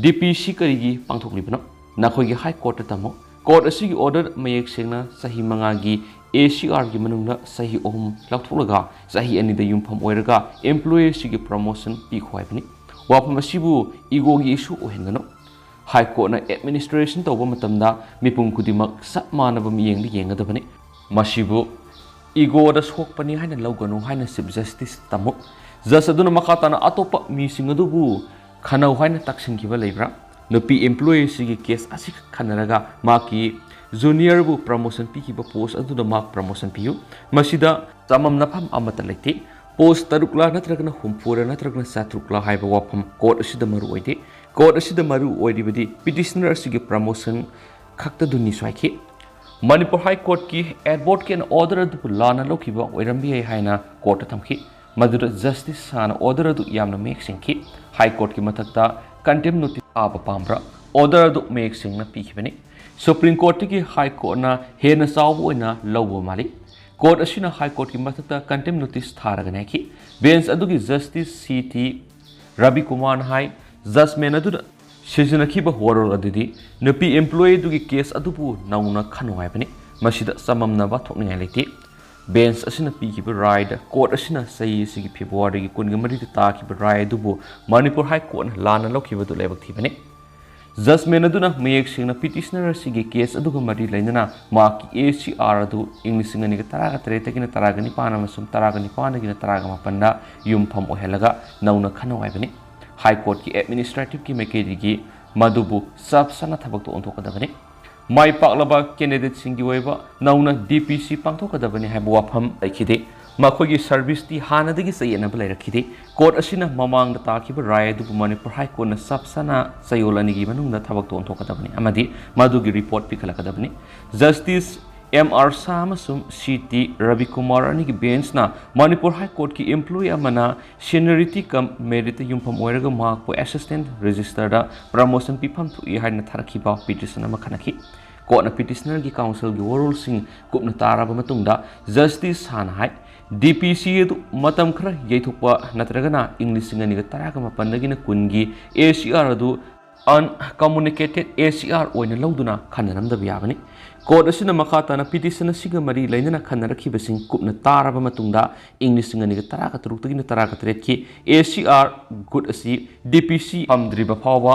DPC ꯀꯔꯤꯒꯤ ꯄꯥꯡꯊꯣꯛꯂꯤꯕꯅꯣ? ꯅꯈꯣꯏꯒꯤ High Courtꯇ ꯇꯝꯃꯨ꯫ Court ꯑꯁꯤꯒꯤ order ꯃꯌꯦꯛ ꯁꯦꯡꯅ ꯆꯍꯤ ꯃꯉꯥꯒꯤ ACRꯒꯤ ꯃꯅꯨꯡꯗ ꯆꯍꯤ ꯑꯍꯨꯝ ꯂꯧꯊꯣꯛꯂꯒ ꯆꯍꯤ ꯑꯅꯤꯗ ꯌꯨꯝꯐꯝ ꯑꯣꯏꯔꯒ employee ꯑꯁꯤꯒꯤ promotion ꯄꯤꯈꯣ ꯍꯥꯏꯕꯅꯤ꯫ ꯋꯥꯐꯝ ꯑꯁꯤꯕꯨ egoꯒꯤ issue ꯑꯣꯏꯍꯟꯒꯅꯨ"꯫ ꯍꯥꯏ ꯀꯣꯔꯠꯅ ꯑꯦꯗꯃꯤꯅꯤꯁꯇ꯭ꯔꯦꯁꯟ ꯇꯧꯕ ꯃꯇꯝꯗ ꯃꯤꯄꯨꯝ ꯈꯨꯗꯤꯡꯃꯛ ꯆꯞ ꯃꯥꯟꯅꯕ ꯃꯤꯠꯌꯦꯡꯗ ꯌꯦꯡꯒꯗꯕꯅꯤ꯫ ꯃꯁꯤꯕꯨ ꯏꯒꯣꯗ ꯁꯣꯛꯄꯅꯤ ꯍꯥꯏꯅ ꯂꯧꯒꯅꯨ ꯍꯥꯏꯅ ꯆꯤꯐ ꯖꯁꯇꯤꯁ ꯇꯝꯃꯨ꯫ ꯖꯁ ꯑꯗꯨꯅ ꯃꯈꯥ ꯇꯥꯅ ꯑꯇꯣꯞꯄ ꯃꯤꯁꯤꯡ ꯑꯗꯨꯕꯨ ꯈꯟꯅꯧ ꯍꯥꯏꯅ ꯇꯥꯛꯁꯤꯟꯈꯤꯕ ꯂꯩꯕ꯭ꯔꯥ? ꯅꯨꯄꯤ ꯏꯝꯄ꯭ꯂꯣꯌꯤ ꯑꯁꯤꯒꯤ ꯀꯦꯁ ꯑꯁꯤꯈꯛ ꯈꯟꯅꯔꯒ ꯃꯍꯥꯛꯀꯤ ꯖꯨꯅꯤꯌꯔꯕꯨ ꯄ꯭ꯔꯃꯣꯁꯟ ꯄꯤꯈꯤꯕ ꯄꯣꯁ ꯑꯗꯨꯗ ꯃꯍꯥꯛ ꯄ꯭ꯔꯃꯣꯁꯟ ꯄꯤꯌꯨ꯫ ꯃꯁꯤꯗ ꯆꯃꯝꯅꯐꯝ ꯑꯃꯠꯇ ꯂꯩꯇꯦ꯫ ꯄꯣꯁ ꯇꯔꯨꯛꯂꯥ ꯅꯠꯇ꯭ꯔꯒꯅ ꯍꯨꯝꯐꯨꯔꯥ ꯅꯠꯇ꯭ꯔꯒꯅ ꯆꯥꯇ꯭ꯔꯨꯛꯂꯥ ꯍꯥꯏꯕ ꯋꯥꯐꯝ ꯀꯣꯔꯠ ꯑꯁꯤꯗ ꯃꯔꯨ ꯑꯣꯏꯗꯦ꯫ ꯀꯣꯔꯠ ꯑꯁꯤꯗ ꯃꯔꯨ ꯑꯣꯏꯔꯤꯕꯗꯤ ꯄꯤꯇꯤꯁꯅꯔ ꯑꯁꯤꯒꯤ ꯄ꯭ꯔꯃꯣꯁꯟ ꯈꯛꯇꯗꯨꯅꯤ ꯁ꯭ꯋꯥꯏꯈꯤ꯫ ꯃꯅꯤꯄꯨꯔ ꯍꯥꯏ ꯀꯣꯔꯠꯀꯤ ꯑꯦꯗꯚꯣꯀꯦꯠꯅ ꯑꯣꯔꯗꯔ ꯑꯗꯨꯕꯨ ꯂꯥꯟꯅ ꯂꯧꯈꯤꯕ ꯑꯣꯏꯔꯝꯕ ꯌꯥꯏ ꯍꯥꯏꯅ ꯀꯣꯔꯠꯇ ꯊꯝꯈꯤ꯫ ꯃꯗꯨꯗ ꯖꯁꯇꯤꯁ ꯁꯥꯍꯅ ꯑꯣꯔꯗꯔ ꯑꯗꯨ ꯌꯥꯝꯅ ꯃꯌꯦꯛ ꯁꯦꯡꯈꯤ꯫ ꯍꯥꯏ ꯀꯣꯔꯠꯀꯤ ꯃꯊꯛꯇ ꯀꯟꯇꯦꯝ ꯅꯣꯇꯤꯁ ꯊꯥꯕ ꯄꯥꯝꯕ꯭ꯔꯥ? ꯑꯣꯔꯗꯔ ꯑꯗꯨ ꯃꯌꯦꯛ ꯁꯦꯡꯅ ꯄꯤꯈꯤꯕꯅꯤ꯫ ꯁꯨꯄ꯭ꯔꯤꯝ ꯀꯣꯔꯠꯇꯒꯤ ꯍꯥꯏ ꯀꯣꯔꯠꯅ ꯍꯦꯟꯅ ꯆꯥꯎꯕ ꯑꯣꯏꯅ ꯂꯧꯕ ꯃꯥꯜꯂꯤ꯫ ꯀꯣꯔꯠ ꯑꯁꯤꯅ ꯍꯥꯏ ꯀꯣꯔꯠꯀꯤ ꯃꯊꯛꯇ ꯀꯟꯇꯦꯝ ꯅꯣꯇꯤꯁ ꯊꯥꯔꯒꯅꯤ ꯍꯥꯏꯈꯤ꯫ ꯕꯦꯟꯆ ꯑꯗꯨꯒꯤ ꯖꯁꯇꯤꯁ ꯁꯤ ꯇꯤ ꯔꯕꯤꯀꯨꯃꯥꯔꯅ ꯍꯥꯏ, ꯖꯖꯃꯦꯟ ꯑꯗꯨꯗ ꯁꯤꯖꯤꯟꯅꯈꯤꯕ ꯋꯥꯔꯣꯜ ꯑꯗꯨꯗꯤ ꯅꯨꯄꯤ ꯏꯝꯄ꯭ꯂꯣꯌꯤ ꯑꯗꯨꯒꯤ ꯀꯦꯁ ꯑꯗꯨꯕꯨ ꯅꯧꯅ ꯈꯟꯅꯧ ꯍꯥꯏꯕꯅꯤ꯫ ꯃꯁꯤꯗ ꯆꯃꯝꯅꯕ ꯊꯣꯛꯅꯤꯡꯉꯥꯏ ꯂꯩꯇꯦ꯫ ꯕꯦꯟꯆ ꯑꯁꯤꯅ ꯄꯤꯈꯤꯕ ꯔꯥꯏꯗ ꯀꯣꯔꯠ ꯑꯁꯤꯅ ꯆꯍꯤ ꯑꯁꯤꯒꯤ ꯐꯦꯕ꯭ꯔꯨꯋꯥꯔꯤꯒꯤ ꯀꯨꯟꯒ ꯃꯔꯤꯗ ꯇꯥꯈꯤꯕ ꯔꯥꯏ ꯑꯗꯨꯕꯨ ꯃꯅꯤꯄꯨꯔ ꯍꯥꯏ ꯀꯣꯔꯠꯅ ꯂꯥꯟꯅ ꯂꯧꯈꯤꯕꯗꯨ ꯂꯥꯏꯕꯛ ꯊꯤꯕꯅꯤ꯫ ꯖꯖꯃꯦꯟ ꯑꯗꯨꯅ ꯃꯌꯦꯛ ꯁꯦꯡꯅ ꯄꯤꯇꯤꯁꯅꯔ ꯑꯁꯤꯒꯤ ꯀꯦꯁ ꯑꯗꯨꯒ ꯃꯔꯤ ꯂꯩꯅꯅ ꯃꯍꯥꯛꯀꯤ ꯑꯦ ꯁꯤ ꯑꯥꯔ ꯑꯗꯨ ꯏꯪ ꯂꯤꯁꯤꯡ ꯑꯅꯤꯒ ꯇꯔꯥꯒ ꯇꯔꯦꯠꯇꯒꯤꯅ ꯇꯔꯥꯒ ꯅꯤꯄꯥꯟ ꯑꯃꯁꯨꯡ ꯇꯔꯥꯒ ꯅꯤꯄꯥꯟꯗꯒꯤꯅ ꯇꯔꯥꯒ ꯃꯥꯄꯟꯗ ꯌꯨꯝꯐꯝ ꯑꯣꯏꯍꯜꯂꯒ ꯅꯧꯅ ꯈꯟꯅꯧ ꯍꯥꯏꯕꯅꯤ꯫ ꯍꯥꯏ ꯀꯣꯔꯠꯀꯤ ꯑꯦꯗꯃꯤꯅꯤꯁꯇ꯭ꯔꯦꯇꯤꯚꯀꯤ ꯃꯥꯏꯀꯩꯗꯒꯤ ꯃꯗꯨꯕꯨ ꯆꯞ ꯆꯥꯅ ꯊꯕꯛꯇ ꯑꯣꯟꯊꯣꯛꯀꯗꯕꯅꯤ꯫ ꯃꯥꯏ ꯄꯥꯛꯂꯕ ꯀꯦꯟꯗꯤꯗꯦꯠꯁꯤꯡꯒꯤ ꯑꯣꯏꯕ ꯅꯧꯅ ꯗꯤ ꯄꯤ ꯁꯤ ꯄꯥꯡꯊꯣꯛꯀꯗꯕꯅꯤ ꯍꯥꯏꯕ ꯋꯥꯐꯝ ꯂꯩꯈꯤꯗꯦ꯫ ꯃꯈꯣꯏꯒꯤ ꯁꯔꯚꯤꯁꯇꯤ ꯍꯥꯟꯅꯗꯒꯤ ꯆꯌꯦꯠꯅꯕ ꯂꯩꯔꯛꯈꯤꯗꯦ꯫ ꯀꯣꯔꯠ ꯑꯁꯤꯅ ꯃꯃꯥꯡꯗ ꯇꯥꯈꯤꯕ ꯔꯥꯏ ꯑꯗꯨꯕꯨ ꯃꯅꯤꯄꯨꯔ ꯍꯥꯏ ꯀꯣꯔꯠꯅ ꯆꯞ ꯆꯥꯅ ꯆꯌꯣꯜ ꯑꯅꯤꯒꯤ ꯃꯅꯨꯡꯗ ꯊꯕꯛꯇ ꯑꯣꯟꯊꯣꯛꯀꯗꯕꯅꯤ ꯑꯃꯗꯤ ꯃꯗꯨꯒꯤ ꯔꯤꯄꯣꯔꯠ ꯄꯤꯈꯠꯂꯛꯀꯗꯕꯅꯤ꯫ ꯖꯁꯇꯤꯁ ꯑꯦꯝ ꯑꯥꯔ ꯁꯥꯍ ꯑꯃꯁꯨꯡ ꯁꯤ ꯇꯤ ꯔꯕꯤꯀꯨꯃꯥꯔ ꯑꯅꯤꯒꯤ ꯕꯦꯟꯆꯅ ꯃꯅꯤꯄꯨꯔ ꯍꯥꯏ ꯀꯣꯔꯠꯀꯤ ꯏꯝꯄ꯭ꯂꯣꯌꯤ ꯑꯃꯅ ꯁꯦꯅꯤꯌꯔꯤꯇꯤ ꯀꯝ ꯃꯦꯔꯤꯠꯇ ꯌꯨꯝꯐꯝ ꯑꯣꯏꯔꯒ ꯃꯍꯥꯛꯄꯨ ꯑꯦꯁꯤꯁꯇꯦꯟꯠ ꯔꯦꯖꯤꯁꯇꯔꯗ ꯄ꯭ꯔꯃꯣꯁꯟ ꯄꯤꯐꯝ ꯊꯣꯛꯏ ꯍꯥꯏꯅ ꯊꯥꯔꯛꯈꯤꯕ ꯄꯤꯇꯤꯁꯟ ꯑꯃ ꯈꯟꯅꯈꯤ꯫ ꯀꯣꯔꯠꯅ ꯄꯤꯇꯤꯁꯅꯔꯒꯤ ꯀꯥꯎꯟꯁꯤꯜꯒꯤ ꯋꯥꯔꯣꯜꯁꯤꯡ ꯀꯨꯞꯅ ꯇꯥꯔꯕ ꯃꯇꯨꯡꯗ ꯖꯁꯇꯤꯁ ꯁꯥꯍꯅ ꯍꯥꯏ, ꯗꯤ ꯄꯤ ꯁꯤ ꯑꯗꯨ ꯃꯇꯝ ꯈꯔ ꯌꯩꯊꯣꯛꯄ ꯅꯠꯇ꯭ꯔꯒꯅ ꯏꯪ ꯂꯤꯁꯤꯡ ꯑꯅꯤꯒ ꯇꯔꯥꯒ ꯃꯥꯄꯟꯗꯒꯤꯅ ꯀꯨꯟꯒꯤ ꯑꯦ ꯁꯤ ꯑꯥꯔ ꯑꯗꯨ ꯑꯟꯀꯝꯃꯨꯅꯤꯀꯦꯇꯦꯗ ꯑꯦ ꯁꯤ ꯑꯥꯔ ꯑꯣꯏꯅ ꯂꯧꯗꯨꯅ ꯈꯟꯅꯔꯝꯗꯕ ꯌꯥꯕꯅꯤ꯫ ꯀꯣꯔꯠ ꯑꯁꯤꯅ ꯃꯈꯥ ꯇꯥꯅ ꯄꯤꯇꯤꯁꯟ ꯑꯁꯤꯒ ꯃꯔꯤ ꯂꯩꯅꯅ ꯈꯟꯅꯔꯛꯈꯤꯕꯁꯤꯡ ꯀꯨꯞꯅ ꯇꯥꯔꯕ ꯃꯇꯨꯡꯗ ꯏꯪ ꯂꯤꯁꯤꯡ ꯑꯅꯤꯒ ꯇꯔꯥꯒ ꯇꯔꯨꯛꯇꯒꯤꯅ ꯇꯔꯥꯒ ꯇꯔꯦꯠꯀꯤ ꯑꯦ ꯁꯤ ꯑꯥꯔ ꯒꯨꯗ ꯑꯁꯤ ꯗꯤ ꯄꯤ ꯁꯤ ꯐꯪꯗ꯭ꯔꯤꯕ ꯐꯥꯎꯕ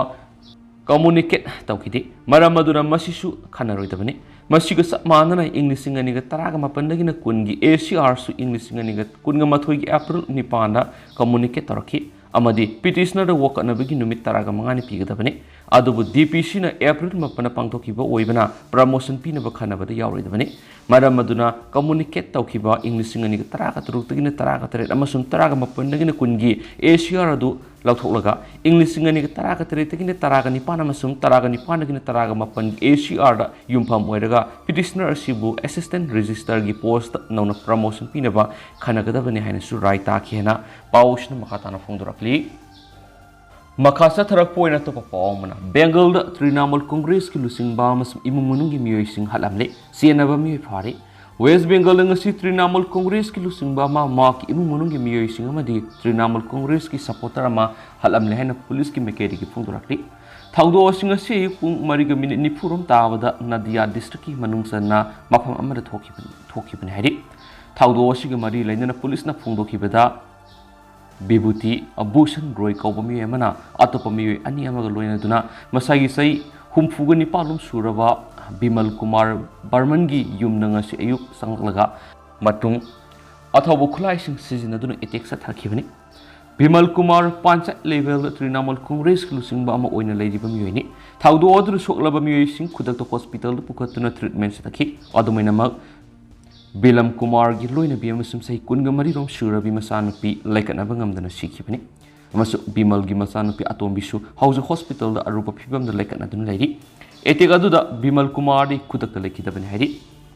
ꯀꯝꯃꯨꯅꯤꯀꯦꯠ ꯇꯧꯈꯤꯗꯦ꯫ ꯃꯔꯝ ꯑꯗꯨꯅ ꯃꯁꯤꯁꯨ ꯈꯟꯅꯔꯣꯏꯗꯕꯅꯤ꯫ ꯃꯁꯤꯒ ꯆꯞ ꯃꯥꯟꯅꯅ ꯏꯪ ꯂꯤꯁꯤꯡ ꯑꯅꯤꯒ ꯇꯔꯥꯒ ꯃꯥꯄꯟꯗꯒꯤꯅ ꯀꯨꯟꯒꯤ ꯑꯦ ꯁꯤ ꯑꯥꯔꯁꯨ ꯏꯪ ꯂꯤꯁꯤꯡ ꯑꯅꯤꯒ ꯀꯨꯟꯒ ꯃꯥꯊꯣꯏꯒꯤ ꯑꯦꯄ꯭ꯔꯤꯜ ꯅꯤꯄꯥꯟꯗ ꯀꯝꯃꯨꯅꯤꯀꯦꯠ ꯇꯧꯔꯛꯈꯤ ꯑꯃꯗꯤ ꯄꯤꯇꯤꯁꯅꯔꯗ ꯋꯥꯀꯠꯅꯕꯒꯤ ꯅꯨꯃꯤꯠ ꯇꯔꯥꯒ ꯃꯉꯥꯅꯤ ꯄꯤꯒꯗꯕꯅꯤ꯫ ꯑꯗꯨꯕꯨ ꯗꯤ ꯄꯤ ꯁꯤꯅ ꯑꯦꯄ꯭ꯔꯤꯜ ꯃꯥꯄꯟꯗ ꯄꯥꯡꯊꯣꯛꯈꯤꯕ ꯑꯣꯏꯕꯅ ꯄ꯭ꯔꯃꯣꯁꯟ ꯄꯤꯅꯕ ꯈꯟꯅꯕꯗ ꯌꯥꯎꯔꯣꯏꯗꯕꯅꯤ꯫ ꯃꯔꯝ ꯑꯗꯨꯅ ꯀꯝꯃꯨꯅꯤꯀꯦꯠ ꯇꯧꯈꯤꯕ ꯏꯪ ꯂꯤꯁꯤꯡ ꯑꯅꯤꯒ ꯇꯔꯥꯒ ꯇꯔꯨꯛꯇꯒꯤꯅ ꯇꯔꯥꯒ ꯇꯔꯦꯠ ꯑꯃꯁꯨꯡ ꯇꯔꯥꯒ ꯃꯥꯄꯟꯗꯒꯤꯅ ꯀꯨꯟꯒꯤ ꯑꯦ ꯁꯤ ꯑꯥꯔ ꯑꯗꯨ ꯂꯧꯊꯣꯛꯂꯒ ꯏꯪ ꯂꯤꯁꯤꯡ ꯑꯅꯤꯒ ꯇꯔꯥꯒ ꯇꯔꯦꯠꯇꯒꯤꯅ ꯇꯔꯥꯒ ꯅꯤꯄꯥꯟ ꯑꯃꯁꯨꯡ ꯇꯔꯥꯒ ꯅꯤꯄꯥꯟꯗꯒꯤꯅ ꯇꯔꯥꯒ ꯃꯥꯄꯟꯒꯤ ꯑꯦ ꯁꯤ ꯑꯥꯔꯗ ꯌꯨꯝꯐꯝ ꯑꯣꯏꯔꯒ ꯄꯤꯇꯤꯁꯅꯔ ꯑꯁꯤꯕꯨ ꯑꯦꯁꯤꯁꯇꯦꯟꯠ ꯔꯦꯖꯤꯁꯇꯔꯒꯤ ꯄꯣꯁꯇ ꯅꯧꯅ ꯄ꯭ꯔꯃꯣꯁꯟ ꯄꯤꯅꯕ ꯈꯟꯅꯒꯗꯕꯅꯤ ꯍꯥꯏꯅꯁꯨ ꯔꯥꯏ ꯇꯥꯈꯤ ꯍꯥꯏꯅ ꯄꯥꯎꯁꯤꯅ ꯃꯈꯥ ꯇꯥꯅ ꯐꯣꯡꯗꯣꯔꯛꯂꯤ꯫ ꯃꯈꯥ ꯆꯠꯊꯔꯛꯄ ꯑꯣꯏꯅ ꯑꯇꯣꯞꯄ ꯄꯥꯎ ꯑꯃꯅ, ꯕꯦꯡꯒꯜꯗ ꯇ꯭ꯔꯤꯅꯥꯃꯨꯜ ꯀꯣꯡꯒ꯭ꯔꯦꯁꯀꯤ ꯂꯨꯆꯤꯡꯕ ꯑꯃꯁꯨꯡ ꯏꯃꯨꯡ ꯃꯅꯨꯡꯒꯤ ꯃꯤꯑꯣꯏꯁꯤꯡ ꯍꯥꯠꯂꯝꯂꯦ, ꯆꯦꯟꯅꯕ ꯃꯤꯑꯣꯏ ꯐꯥꯔꯦ꯫ ꯋꯦꯁ ꯕꯦꯡꯒꯜꯗ ꯉꯁꯤ ꯇ꯭ꯔꯤꯅꯥꯃꯨꯜ ꯀꯣꯡꯒ꯭ꯔꯦꯁꯀꯤ ꯂꯨꯆꯤꯡꯕ ꯑꯃ, ꯃꯍꯥꯛꯀꯤ ꯏꯃꯨꯡ ꯃꯅꯨꯡꯒꯤ ꯃꯤꯑꯣꯏꯁꯤꯡ ꯑꯃꯗꯤ ꯇ꯭ꯔꯤꯅꯥꯃꯨꯜ ꯀꯣꯡꯒ꯭ꯔꯦꯁꯀꯤ ꯁꯄꯣꯔꯇꯔ ꯑꯃ ꯍꯥꯠꯂꯝꯂꯦ ꯍꯥꯏꯅ ꯄꯨꯂꯤꯁꯀꯤ ꯃꯥꯏꯀꯩꯗꯒꯤ ꯐꯣꯡꯗꯣꯔꯛꯂꯤ꯫ ꯊꯧꯗꯣꯛ ꯑꯁꯤ ꯉꯁꯤ ꯑꯌꯨꯛ ꯄꯨꯡ ꯃꯔꯤꯒ ꯃꯤꯅꯤꯠ ꯅꯤꯐꯨ ꯔꯣꯝ ꯇꯥꯕꯗ ꯅꯗꯤꯌꯥ ꯗꯤꯁꯇ꯭ꯔꯤꯛꯀꯤ ꯃꯅꯨꯡ ꯆꯟꯅ ꯃꯐꯝ ꯑꯃꯗ ꯊꯣꯛꯈꯤꯕꯅꯤ, ꯊꯣꯛꯈꯤꯕꯅꯤ ꯍꯥꯏꯔꯤ꯫ ꯊꯧꯗꯣꯛ ꯑꯁꯤꯒ ꯃꯔꯤ ꯂꯩꯅꯅ ꯄꯨꯂꯤꯁꯅ ꯐꯣꯡꯗꯣꯛꯈꯤꯕꯗ, ꯕꯤꯚꯨꯇꯤ ꯚꯨꯁꯟ ꯔꯣꯏ ꯀꯧꯕ ꯃꯤꯑꯣꯏ ꯑꯃꯅ ꯑꯇꯣꯞꯄ ꯃꯤꯑꯣꯏ ꯑꯅꯤ ꯑꯃꯒ ꯂꯣꯏꯅꯗꯨꯅ ꯃꯁꯥꯒꯤ ꯆꯍꯤ ꯍꯨꯝꯐꯨꯒ ꯅꯤꯄꯥꯟ ꯂꯣꯝ ꯁꯨꯔꯕ ꯕꯤꯃꯜ ꯀꯨꯃꯥꯔ ꯕꯔꯃꯟꯒꯤ ꯌꯨꯝꯗ ꯉꯁꯤ ꯑꯌꯨꯛ ꯆꯪꯂꯛꯂꯒ ꯃꯇꯨꯡ ꯑꯊꯧꯕ ꯈꯨꯠꯂꯥꯏꯁꯤꯡ ꯁꯤꯖꯤꯟꯅꯗꯨꯅ ꯑꯦꯇꯦꯛ ꯆꯠꯊꯈꯤꯕꯅꯤ꯫ ꯕꯤꯃꯜ ꯀꯨꯃꯥꯔ ꯄꯟꯆꯥꯌꯠ ꯂꯦꯚꯦꯜꯗ ꯇ꯭ꯔꯤꯅꯥꯃꯨꯜ ꯀꯣꯡꯒ꯭ꯔꯦꯁꯀꯤ ꯂꯨꯆꯤꯡꯕ ꯑꯃ ꯑꯣꯏꯅ ꯂꯩꯔꯤꯕ ꯃꯤꯑꯣꯏꯅꯤ꯫ ꯊꯧꯗꯣꯛ ꯑꯗꯨꯗ ꯁꯣꯛꯂꯕ ꯃꯤꯑꯣꯏꯁꯤꯡ ꯈꯨꯗꯛꯇ ꯍꯣꯁꯄꯤꯇꯥꯜꯗ ꯄꯨꯈꯠꯇꯨꯅ ꯇ꯭ꯔꯤꯠꯃꯦꯟ ꯆꯠꯊꯈꯤ꯫ ꯑꯗꯨꯃꯥꯏꯅꯃꯛ, ꯕꯤꯂꯝ ꯀꯨꯃꯥꯔꯒꯤ ꯂꯣꯏꯅꯕꯤ ꯑꯃꯁꯨꯡ ꯆꯍꯤ ꯀꯨꯟꯒ ꯃꯔꯤ ꯔꯣꯝ ꯁꯨꯔꯕꯤ ꯃꯆꯥꯅꯨꯄꯤ ꯂꯩꯀꯠꯅꯕ ꯉꯝꯗꯅ ꯁꯤꯈꯤꯕꯅꯤ꯫ ꯑꯃꯁꯨꯡ ꯕꯤꯃꯜꯒꯤ ꯃꯆꯥꯅꯨꯄꯤ ꯑꯇꯣꯝꯕꯤꯁꯨ ꯍꯧꯖꯤꯛ ꯍꯣꯁꯄꯤꯇꯥꯜꯗ ꯑꯔꯨꯕ ꯐꯤꯕꯝꯗ ꯂꯩꯀꯠꯅꯗꯨꯅ ꯂꯩꯔꯤ꯫ ꯑꯦꯇꯦꯛ ꯑꯗꯨꯗ ꯕꯤꯃꯜ ꯀꯨꯃꯥꯔꯗꯤ ꯈꯨꯗꯛꯇ ꯂꯩꯈꯤꯗꯕꯅꯤ ꯍꯥꯏꯔꯤ꯫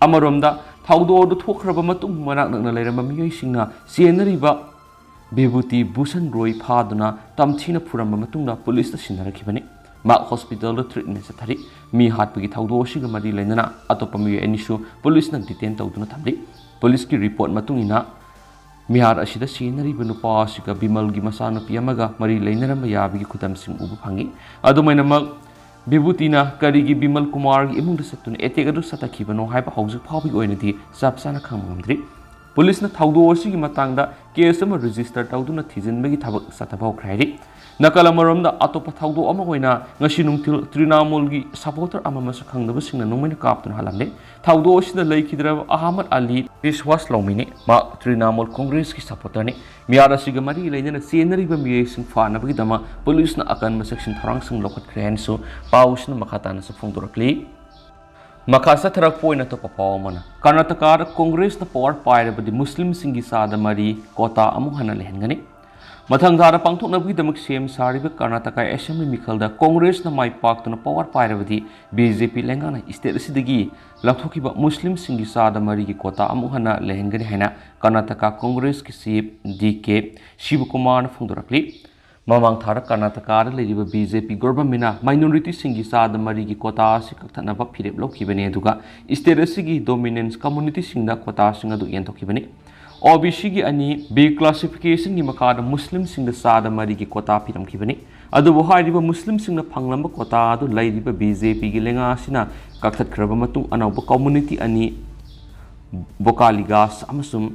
ꯑꯃꯔꯣꯝꯗ, ꯊꯧꯗꯣꯛ ꯑꯗꯨ ꯊꯣꯛꯈ꯭ꯔꯕ ꯃꯇꯨꯡ ꯃꯅꯥꯛ ꯅꯛꯅ ꯂꯩꯔꯝꯕ ꯃꯤꯑꯣꯏꯁꯤꯡꯅ ꯆꯦꯟꯅꯔꯤꯕ ꯕꯤꯚꯨꯇꯤ ꯚꯨꯁꯟ ꯔꯣꯏ ꯐꯥꯗꯨꯅ ꯇꯝꯊꯤꯅ ꯐꯨꯔꯝꯕ ꯃꯇꯨꯡꯗ ꯄꯨꯂꯤꯁꯇ ꯁꯤꯟꯅꯔꯛꯈꯤꯕꯅꯤ꯫ ꯃꯍꯥꯛ ꯍꯣꯁꯄꯤꯇꯥꯜꯗ ꯇ꯭ꯔꯤꯠꯃꯦꯟ ꯆꯠꯊꯔꯤ꯫ ꯃꯤ ꯍꯥꯠꯄꯒꯤ ꯊꯧꯗꯣꯛ ꯑꯁꯤꯒ ꯃꯔꯤ ꯂꯩꯅꯅ ꯑꯇꯣꯞꯄ ꯃꯤꯑꯣꯏ ꯑꯅꯤꯁꯨ ꯄꯨꯂꯤꯁꯅ ꯗꯤꯇꯦꯟ ꯇꯧꯗꯨꯅ ꯊꯝꯂꯤ꯫ ꯄꯨꯂꯤꯁꯀꯤ ꯔꯤꯄꯣꯔꯠ ꯃꯇꯨꯡ ꯏꯟꯅ, ꯃꯤꯍꯥꯠ ꯑꯁꯤꯗ ꯁꯤꯖꯤꯟꯅꯔꯤꯕ ꯅꯨꯄꯥ ꯑꯁꯤꯒ ꯕꯤꯃꯜꯒꯤ ꯃꯆꯥꯅꯨꯄꯤ ꯑꯃꯒ ꯃꯔꯤ ꯂꯩꯅꯔꯝꯕ ꯌꯥꯕꯒꯤ ꯈꯨꯗꯝꯁꯤꯡ ꯎꯕ ꯐꯪꯉꯤ꯫ ꯑꯗꯨꯃꯥꯏꯅꯃꯛ, ꯕꯤꯚꯨꯇꯤꯅ ꯀꯔꯤꯒꯤ ꯕꯤꯃꯜ ꯀꯨꯃꯥꯔꯒꯤ ꯏꯃꯨꯡꯗ ꯆꯠꯇꯨꯅ ꯑꯦꯇꯦꯛ ꯑꯗꯨ ꯆꯠꯊꯈꯤꯕꯅꯣ ꯍꯥꯏꯕ ꯍꯧꯖꯤꯛ ꯐꯥꯎꯕꯒꯤ ꯑꯣꯏꯅꯗꯤ ꯆꯞ ꯆꯥꯅ ꯈꯪꯕ ꯉꯝꯗ꯭ꯔꯤ꯫ ꯄꯨꯂꯤꯁꯅ ꯊꯧꯗꯣꯛ ꯑꯁꯤꯒꯤ ꯃꯇꯥꯡꯗ ꯀꯦꯁ ꯑꯃ ꯔꯦꯖꯤꯁꯇꯔ ꯇꯧꯗꯨꯅ ꯊꯤꯖꯤꯟꯕꯒꯤ ꯊꯕꯛ ꯆꯠꯊꯕ ꯍꯧꯈ꯭ꯔꯦ ꯍꯥꯏꯔꯤ꯫ ꯅꯥꯀꯜ ꯑꯃꯔꯣꯝꯗ, ꯑꯇꯣꯞꯄ ꯊꯧꯗꯣꯛ ꯑꯃ ꯑꯣꯏꯅ ꯉꯁꯤ ꯅꯨꯡꯊꯤꯜ ꯇ꯭ꯔꯤꯅꯥꯃꯨꯜꯒꯤ ꯁꯄꯣꯔꯇꯔ ꯑꯃ ꯃꯁꯛ ꯈꯪꯗꯕꯁꯤꯡꯅ ꯅꯣꯡꯃꯩꯅ ꯀꯥꯞꯇꯨꯅ ꯍꯥꯠꯂꯝꯂꯦ꯫ ꯊꯧꯗꯣꯛ ꯑꯁꯤꯗ ꯂꯩꯈꯤꯗ꯭ꯔꯕ ꯑꯍꯃꯗ ꯑꯂꯤ ꯕꯤꯁꯋꯥꯁ ꯂꯧꯃꯤꯅꯤ꯫ ꯃꯍꯥꯛ ꯇ꯭ꯔꯤꯅꯥꯃꯨꯜ ꯀꯣꯡꯒ꯭ꯔꯦꯁꯀꯤ ꯁꯄꯣꯔꯇꯔꯅꯤ꯫ ꯃꯤꯍꯥꯠ ꯑꯁꯤꯒ ꯃꯔꯤ ꯂꯩꯅꯅ ꯆꯦꯟꯅꯔꯤꯕ ꯃꯤꯑꯣꯏꯁꯤꯡ ꯐꯥꯅꯕꯒꯤꯗꯃꯛ ꯄꯨꯂꯤꯁꯅ ꯑꯀꯟꯕ ꯆꯦꯛꯁꯤꯟ ꯊꯧꯔꯥꯡꯁꯤꯡ ꯂꯧꯈꯠꯈ꯭ꯔꯦ ꯍꯥꯏꯅꯁꯨ ꯄꯥꯎꯁꯤꯅ ꯃꯈꯥ ꯇꯥꯅꯁꯨ ꯐꯣꯡꯗꯣꯔꯛꯂꯤ꯫ ꯃꯈꯥ ꯆꯠꯊꯔꯛꯄ ꯑꯣꯏꯅ ꯑꯇꯣꯞꯄ ꯄꯥꯎ ꯑꯃꯅ, ꯀꯔꯅꯥꯇꯀꯥꯗ ꯀꯣꯡꯒ꯭ꯔꯦꯁꯅ ꯄꯋꯥꯔ ꯄꯥꯏꯔꯕꯗꯤ ꯃꯨꯁꯂꯤꯝꯁꯤꯡꯒꯤ ꯆꯥꯗ ꯃꯔꯤ ꯀꯣꯇꯥ ꯑꯃꯨꯛ ꯍꯟꯅ ꯂꯩꯍꯟꯒꯅꯤ꯫ ꯃꯊꯪ ꯊꯥꯗ ꯄꯥꯡꯊꯣꯛꯅꯕꯒꯤꯗꯃꯛ ꯁꯦꯝ ꯁꯥꯔꯤꯕ ꯀꯔꯅꯥꯇꯀꯥ ꯑꯦꯁꯦꯝꯕ꯭ꯂꯤ ꯃꯤꯈꯜꯗ ꯀꯣꯡꯒ꯭ꯔꯦꯁꯅ ꯃꯥꯏ ꯄꯥꯛꯇꯨꯅ ꯄꯋꯥꯔ ꯄꯥꯏꯔꯕꯗꯤ ꯕꯤ ꯖꯦ ꯄꯤ ꯂꯩꯉꯥꯛꯅ ꯏꯁꯇꯦꯠ ꯑꯁꯤꯗꯒꯤ ꯂꯧꯊꯣꯛꯈꯤꯕ ꯃꯨꯁꯂꯤꯝꯁꯤꯡꯒꯤ ꯆꯥꯗ ꯃꯔꯤꯒꯤ ꯀꯣꯇꯥ ꯑꯃꯨꯛ ꯍꯟꯅ ꯂꯩꯍꯟꯒꯅꯤ ꯍꯥꯏꯅ ꯀꯔꯅꯥꯇꯀꯥ ꯀꯣꯡꯒ꯭ꯔꯦꯁꯀꯤ ꯆꯤꯐ ꯗꯤ ꯀꯦ ꯁꯤꯕꯀꯨꯃꯥꯔꯅ ꯐꯣꯡꯗꯣꯔꯛꯂꯤ꯫ ꯃꯃꯥꯡ ꯊꯥꯗ ꯀꯔꯅꯥꯇꯀꯥꯗ ꯂꯩꯔꯤꯕ ꯕꯤ ꯖꯦ ꯄꯤ ꯒꯣꯚꯔꯟꯃꯦꯟꯠꯅ ꯃꯥꯏꯅꯣꯔꯤꯇꯤꯁꯤꯡꯒꯤ ꯆꯥꯗ ꯃꯔꯤꯒꯤ ꯀꯣꯇꯥ ꯑꯁꯤ ꯀꯛꯊꯠꯅꯕ ꯐꯤꯔꯦꯞ ꯂꯧꯈꯤꯕꯅꯤ, ꯑꯗꯨꯒ ꯏꯁꯇꯦꯠ ꯑꯁꯤꯒꯤ ꯗꯣꯃꯤꯅꯦꯟꯁ ꯀꯝꯃꯨꯅꯤꯇꯤꯁꯤꯡꯗ ꯀꯣꯇꯥꯁꯤꯡ ꯑꯗꯨ ꯌꯦꯟꯊꯣꯛꯈꯤꯕꯅꯤ꯫ ꯑꯣ ꯕꯤ ꯁꯤꯒꯤ ꯑꯅꯤ, ꯕꯤ ꯀ꯭ꯂꯥꯁꯤꯐꯤꯀꯦꯁꯟꯒꯤ ꯃꯈꯥꯗ ꯃꯨꯁꯂꯤꯝꯁꯤꯡꯗ ꯆꯥꯗ ꯃꯔꯤꯒꯤ ꯀꯣꯇꯥ ꯄꯤꯔꯝꯈꯤꯕꯅꯤ꯫ ꯑꯗꯨꯕꯨ ꯍꯥꯏꯔꯤꯕ ꯃꯨꯁꯂꯤꯝꯁꯤꯡꯅ ꯐꯪꯂꯝꯕ ꯀꯣꯇꯥ ꯑꯗꯨ ꯂꯩꯔꯤꯕ ꯕꯤ ꯖꯦ ꯄꯤꯒꯤ ꯂꯩꯉꯥꯛ ꯑꯁꯤꯅ ꯀꯛꯊꯠꯈ꯭ꯔꯕ ꯃꯇꯨꯡ ꯑꯅꯧꯕ ꯀꯝꯃꯨꯅꯤꯇꯤ ꯑꯅꯤ, ꯕꯣꯀꯥꯂꯤꯒꯥꯁ ꯑꯃꯁꯨꯡ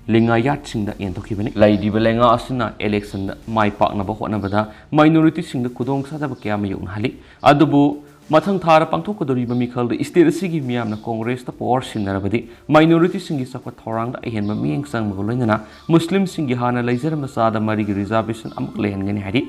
ꯂꯤꯡꯒꯥꯌꯥꯠꯁꯤꯡꯗ ꯌꯦꯟꯊꯣꯛꯈꯤꯕꯅꯤ꯫ ꯂꯩꯔꯤꯕ ꯂꯩꯉꯥꯛ ꯑꯁꯤꯅ ꯏꯂꯦꯛꯁꯟꯗ ꯃꯥꯏ ꯄꯥꯛꯅꯕ ꯍꯣꯠꯅꯕꯗ ꯃꯥꯏꯅꯣꯔꯤꯇꯤꯁꯤꯡꯗ ꯈꯨꯗꯣꯡꯆꯥꯗꯕ ꯀꯌꯥ ꯃꯥꯌꯣꯛꯅꯍꯜꯂꯤ꯫ ꯑꯗꯨꯕꯨ ꯃꯊꯪ ꯊꯥꯗ ꯄꯥꯡꯊꯣꯛꯀꯗꯧꯔꯤꯕ ꯃꯤꯈꯜꯗ ꯏꯁꯇꯦꯠ ꯑꯁꯤꯒꯤ ꯃꯤꯌꯥꯝꯅ ꯀꯣꯡꯒ꯭ꯔꯦꯁꯇ ꯄꯋꯥꯔ ꯁꯤꯟꯅꯔꯕꯗꯤ ꯃꯥꯏꯅꯣꯔꯤꯇꯤꯁꯤꯡꯒꯤ ꯆꯥꯎꯈꯠ ꯊꯧꯔꯥꯡꯗ ꯑꯍꯦꯟꯕ ꯃꯤꯠꯌꯦꯡ ꯆꯪꯕꯒ ꯂꯣꯏꯅꯅ ꯃꯨꯁꯂꯤꯝꯁꯤꯡꯒꯤ ꯍꯥꯟꯅ ꯂꯩꯖꯔꯝꯕ ꯆꯥꯗ ꯃꯔꯤꯒꯤ ꯔꯤꯖꯥꯔꯕꯦꯁꯟ ꯑꯃꯨꯛ ꯂꯩꯍꯟꯒꯅꯤ ꯍꯥꯏꯔꯤ꯫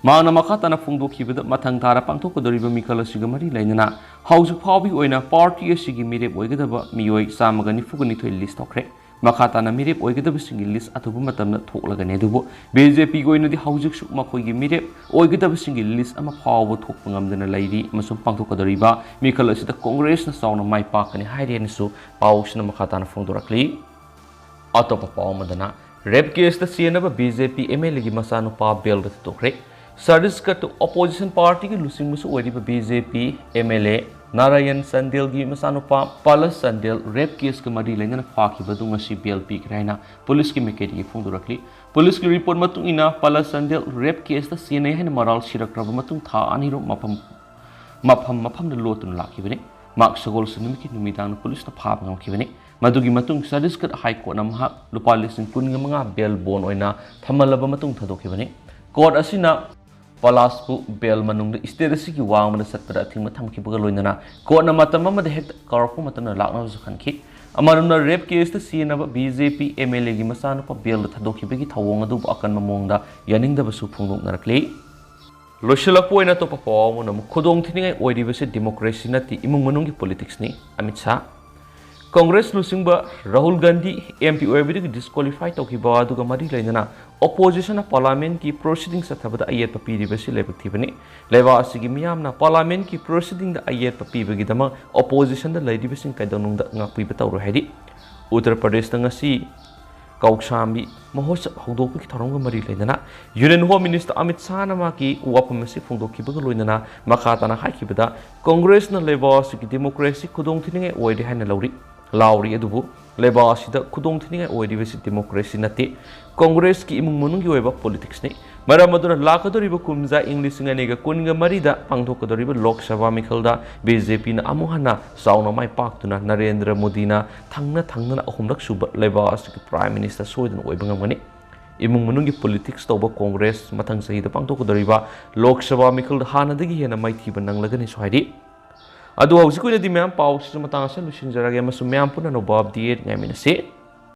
ꯃꯍꯥꯛꯅ ꯃꯈꯥ ꯇꯥꯅ ꯐꯣꯡꯗꯣꯛꯈꯤꯕꯗ, ꯃꯊꯪ ꯊꯥꯗ ꯄꯥꯡꯊꯣꯛꯀꯗꯧꯔꯤꯕ ꯃꯤꯈꯜ ꯑꯁꯤꯒ ꯃꯔꯤ ꯂꯩꯅꯅ ꯍꯧꯖꯤꯛ ꯐꯥꯎꯕꯒꯤ ꯑꯣꯏꯅ ꯄꯥꯔꯇꯤ ꯑꯁꯤꯒꯤ ꯃꯤꯔꯦꯞ ꯑꯣꯏꯒꯗꯕ ꯃꯤꯑꯣꯏ ꯆꯥꯝꯃꯒ ꯅꯤꯐꯨꯒ ꯅꯤꯊꯣꯏ ꯂꯤꯁ ꯇꯧꯈ꯭ꯔꯦ꯫ ꯃꯈꯥ ꯇꯥꯅ ꯃꯤꯔꯦꯞ ꯑꯣꯏꯒꯗꯕꯁꯤꯡꯒꯤ ꯂꯤꯁ ꯑꯊꯨꯕ ꯃꯇꯝꯗ ꯊꯣꯛꯂꯒꯅꯤ꯫ ꯑꯗꯨꯕꯨ ꯕꯤ ꯖꯦ ꯄꯤꯒꯤ ꯑꯣꯏꯅꯗꯤ ꯍꯧꯖꯤꯛꯁꯨ ꯃꯈꯣꯏꯒꯤ ꯃꯤꯔꯦꯞ ꯑꯣꯏꯒꯗꯕꯁꯤꯡꯒꯤ ꯂꯤꯁ ꯑꯃ ꯐꯥꯎꯕ ꯊꯣꯛꯄ ꯉꯝꯗꯅ ꯂꯩꯔꯤ ꯑꯃꯁꯨꯡ ꯄꯥꯡꯊꯣꯛꯀꯗꯧꯔꯤꯕ ꯃꯤꯈꯜ ꯑꯁꯤꯗ ꯀꯣꯡꯒ꯭ꯔꯦꯁꯅ ꯆꯥꯎꯅ ꯃꯥꯏ ꯄꯥꯛꯀꯅꯤ ꯍꯥꯏꯔꯤ ꯍꯥꯏꯅꯁꯨ ꯄꯥꯎꯁꯤꯅ ꯃꯈꯥ ꯇꯥꯅ ꯐꯣꯡꯗꯣꯔꯛꯂꯤ꯫ ꯑꯇꯣꯞꯄ ꯄꯥꯎ ꯑꯃꯗꯅ, ꯔꯦꯞ ꯀꯦꯁꯇ ꯆꯦꯟꯅꯕ B J P M L ꯑꯦꯒꯤ ꯃꯆꯥꯅꯨꯄꯥ ꯕꯦꯜꯗ ꯊꯥꯗꯣꯛꯈ꯭ꯔꯦ꯫ ꯆꯇꯤꯁꯒꯔꯗ ꯑꯣꯄꯣꯖꯤꯁꯟ ꯄꯥꯔꯇꯤꯒꯤ ꯂꯨꯆꯤꯡꯕꯁꯨ ꯑꯣꯏꯔꯤꯕ B J P M L A Narayan ꯆꯟꯗꯦꯜꯒꯤ ꯃꯆꯥꯅꯨꯄꯥ ꯄꯂꯁ ꯆꯟꯗꯦꯜ ꯔꯦꯞ ꯀꯦꯁꯀ ꯃꯔꯤ ꯂꯩꯅꯅ ꯐꯥꯈꯤꯕ ꯑꯗꯨ ꯉꯁꯤ ꯕꯦꯜ ꯄꯤꯈ꯭ꯔꯦ ꯍꯥꯏꯅ ꯄꯨꯂꯤꯁꯀꯤ ꯃꯥꯏꯀꯩꯗꯒꯤ ꯐꯣꯡꯗꯣꯔꯛꯂꯤ꯫ ꯄꯨꯂꯤꯁꯀꯤ ꯔꯤꯄꯣꯔꯠ ꯃꯇꯨꯡ ꯏꯟꯅ, ꯄꯂꯁ ꯆꯟꯗꯦꯜ ꯔꯦꯞ ꯀꯦꯁꯇ ꯆꯦꯟꯅꯩ ꯍꯥꯏꯅ ꯃꯔꯥꯜ ꯁꯤꯔꯛꯈ꯭ꯔꯕ ꯃꯇꯨꯡ ꯊꯥ ꯑꯅꯤꯔꯣꯝ ꯃꯐꯝ ꯃꯐꯝ ꯃꯐꯝꯗ ꯂꯣꯠꯇꯨꯅ ꯂꯥꯛꯈꯤꯕꯅꯤ꯫ ꯃꯍꯥꯛ ꯁꯒꯣꯜꯁꯦꯟ ꯅꯨꯃꯤꯠꯀꯤ ꯅꯨꯃꯤꯗꯥꯡꯗ ꯄꯨꯂꯤꯁꯅ ꯐꯥꯕ ꯉꯝꯈꯤꯕꯅꯤ꯫ ꯃꯗꯨꯒꯤ ꯃꯇꯨꯡ ꯆꯇꯤꯁꯒꯔꯗ ꯍꯥꯏ ꯀꯣꯔꯠꯅ ꯃꯍꯥꯛ ꯂꯨꯄꯥ ꯂꯤꯁꯤꯡ ꯀꯨꯟꯒ ꯃꯉꯥ ꯕꯦꯜ ꯕꯣꯟ ꯑꯣꯏꯅ ꯊꯝꯍꯜꯂꯕ ꯃꯇꯨꯡ ꯊꯥꯗꯣꯛꯈꯤꯕꯅꯤ꯫ ꯀꯣꯔꯠ ꯑꯁꯤꯅ ꯄꯂꯥꯁꯄꯨ ꯕꯦꯜ ꯃꯅꯨꯡꯗ ꯁ꯭ꯇꯦꯠ ꯑꯁꯤꯒꯤ ꯋꯥꯡꯃꯗ ꯆꯠꯄꯗ ꯑꯊꯤꯡꯕ ꯊꯝꯈꯤꯕꯒ ꯂꯣꯏꯅꯅ ꯀꯣꯔꯠꯅ ꯃꯇꯝ ꯑꯃꯗ ꯍꯦꯛꯇ ꯀꯧꯔꯛꯄ ꯃꯇꯝꯗ ꯂꯥꯛꯅꯕꯁꯨ ꯈꯟꯈꯤ꯫ ꯑꯃꯔꯣꯝꯗ ꯔꯦꯞ ꯀꯦꯁꯇ ꯁꯤꯖꯤꯟꯅꯕ B J P M L ꯑꯦꯒꯤ ꯃꯆꯥꯅꯨꯄꯥ ꯕꯦꯜꯗ ꯊꯥꯗꯣꯛꯈꯤꯕꯒꯤ ꯊꯧꯑꯣꯡ ꯑꯗꯨꯕꯨ ꯑꯀꯟꯕ ꯃꯑꯣꯡꯗ ꯌꯥꯅꯤꯡꯗꯕꯁꯨ ꯐꯣꯡꯗꯣꯛꯅꯔꯛꯂꯤ꯫ ꯂꯣꯏꯁꯤꯜꯂꯛꯄ ꯑꯣꯏꯅ ꯑꯇꯣꯞꯄ ꯄꯥꯎ ꯑꯃꯅ ꯑꯃꯨꯛ ꯈꯨꯗꯣꯡ ꯊꯤꯅꯤꯡꯉꯥꯏ ꯑꯣꯏꯔꯤꯕꯁꯤ ꯗꯦꯃꯣꯀ꯭ꯔꯦꯁꯤ ꯅꯠꯇꯦ, ꯏꯃꯨꯡ ꯃꯅꯨꯡꯒꯤ ꯄꯣꯂꯤꯇꯤꯛꯁꯅꯤ, ꯑꯃꯤꯠ ꯁꯥꯍ꯫ ꯀꯣꯡꯒ꯭ꯔꯦꯁ ꯂꯨꯆꯤꯡꯕ ꯔꯥꯍꯨꯜ ꯒꯥꯟꯙꯤ ꯑꯦꯝ ꯄꯤ ꯑꯣꯏꯕꯗꯒꯤ ꯗꯤꯁꯀ꯭ꯋꯥꯂꯤꯐꯥꯏ ꯇꯧꯈꯤꯕ ꯑꯗꯨꯒ ꯃꯔꯤ ꯂꯩꯅꯅ ꯑꯣꯄꯣꯖꯤꯁꯟꯅ ꯄꯥꯔꯂꯥꯃꯦꯟꯒꯤ ꯄ꯭ꯔꯣꯁꯤꯗꯤꯡ ꯆꯠꯊꯕꯗ ꯑꯌꯦꯠꯄ ꯄꯤꯔꯤꯕꯁꯤ ꯂꯥꯏꯕꯛ ꯊꯤꯕꯅꯤ꯫ ꯂꯩꯕꯥꯛ ꯑꯁꯤꯒꯤ ꯃꯤꯌꯥꯝꯅ ꯄꯥꯔꯂꯥꯃꯦꯟꯒꯤ ꯄ꯭ꯔꯣꯁꯤꯗꯤꯡꯗ ꯑꯌꯦꯠꯄ ꯄꯤꯕꯒꯤꯗꯃꯛ ꯑꯣꯄꯣꯖꯤꯁꯟꯗ ꯂꯩꯔꯤꯕꯁꯤꯡ ꯀꯩꯗꯧꯅꯨꯡꯗ ꯉꯥꯛꯄꯤꯕ ꯇꯧꯔꯣꯏ ꯍꯥꯏꯔꯤ꯫ ꯎꯠꯇꯔ ꯄ꯭ꯔꯗꯦꯁꯇ ꯉꯁꯤ ꯀꯧꯁꯥꯝꯕꯤ ꯃꯍꯣꯠꯁꯕ ꯍꯧꯗꯣꯛꯄꯒꯤ ꯊꯧꯔꯝꯒ ꯃꯔꯤ ꯂꯩꯅꯅ ꯌꯨꯅꯤꯌꯟ ꯍꯣꯝ ꯃꯤꯅꯤꯁꯇꯔ ꯑꯃꯤꯠ ꯁꯥꯍꯅ ꯃꯍꯥꯛꯀꯤ ꯋꯥꯐꯝ ꯑꯁꯤ ꯐꯣꯡꯗꯣꯛꯈꯤꯕꯒ ꯂꯣꯏꯅꯅ ꯃꯈꯥ ꯇꯥꯅ ꯍꯥꯏꯈꯤꯕꯗ, ꯀꯣꯡꯒ꯭ꯔꯦꯁꯅ ꯂꯩꯕꯥꯛ ꯑꯁꯤꯒꯤ ꯗꯦꯃꯣꯀ꯭ꯔꯦꯁꯤ ꯈꯨꯗꯣꯡ ꯊꯤꯅꯤꯡꯉꯥꯏ ꯑꯣꯏꯔꯦ ꯍꯥꯏꯅ ꯂꯧꯔꯤ, ꯂꯥꯎꯔꯤ, ꯑꯗꯨꯕꯨ ꯂꯩꯕꯥꯛ ꯑꯁꯤꯗ ꯈꯨꯗꯣꯡ ꯊꯤꯅꯤꯡꯉꯥꯏ ꯑꯣꯏꯔꯤꯕꯁꯤ ꯗꯦꯃꯣꯀ꯭ꯔꯦꯁꯤ ꯅꯠꯇꯦ, ꯀꯣꯡꯒ꯭ꯔꯦꯁꯀꯤ ꯏꯃꯨꯡ ꯃꯅꯨꯡꯒꯤ ꯑꯣꯏꯕ ꯄꯣꯂꯤꯇꯤꯛꯁꯅꯤ꯫ ꯃꯔꯝ ꯑꯗꯨꯅ ꯂꯥꯛꯀꯗꯧꯔꯤꯕ ꯀꯨꯝꯖꯥ ꯏꯪ ꯂꯤꯁꯤꯡ ꯑꯅꯤꯒ ꯀꯨꯟꯒ ꯃꯔꯤꯗ ꯄꯥꯡꯊꯣꯛꯀꯗꯧꯔꯤꯕ ꯂꯣꯛ ꯁꯚꯥ ꯃꯤꯈꯜꯗ ꯕꯤ ꯖꯦ ꯄꯤꯅ ꯑꯃꯨꯛ ꯍꯟꯅ ꯆꯥꯎꯅ ꯃꯥꯏ ꯄꯥꯛꯇꯨꯅ ꯅꯔꯦꯟꯗ꯭ꯔ ꯃꯣꯗꯤꯅ ꯊꯪꯅ ꯊꯪꯅꯅ ꯑꯍꯨꯝꯂꯛ ꯁꯨꯕ ꯂꯩꯕꯥꯛ ꯑꯁꯤꯒꯤ ꯄ꯭ꯔꯥꯏꯝ ꯃꯤꯅꯤꯁꯇꯔ ꯁꯣꯏꯗꯅ ꯑꯣꯏꯕ ꯉꯝꯒꯅꯤ꯫ ꯏꯃꯨꯡ ꯃꯅꯨꯡꯒꯤ ꯄꯣꯂꯤꯇꯤꯛꯁ ꯇꯧꯕ ꯀꯣꯡꯒ꯭ꯔꯦꯁ ꯃꯊꯪ ꯆꯍꯤꯗ ꯄꯥꯡꯊꯣꯛꯀꯗꯧꯔꯤꯕ ꯂꯣꯛ ꯁꯚꯥ ꯃꯤꯈꯜꯗ ꯍꯥꯟꯅꯗꯒꯤ ꯍꯦꯟꯅ ꯃꯥꯏꯊꯤꯕ ꯅꯪꯂꯒꯅꯤꯁꯨ ꯍꯥꯏꯔꯤ꯫ ꯑꯗꯨ ꯍꯧꯖꯤꯛꯀꯤ ꯑꯣꯏꯅꯗꯤ ꯃꯌꯥꯝ ꯄꯥꯎꯁꯤꯁꯨ ꯃꯇꯥꯡ ꯑꯁꯤꯗ ꯂꯣꯏꯁꯤꯟꯖꯔꯒꯦ ꯑꯃꯁꯨꯡ ꯃꯌꯥꯝ ꯄꯨꯟꯅ ꯑꯅꯧꯕ ꯑꯞꯗꯦꯠ ꯉꯥꯏꯃꯤꯟꯅꯁꯤ꯫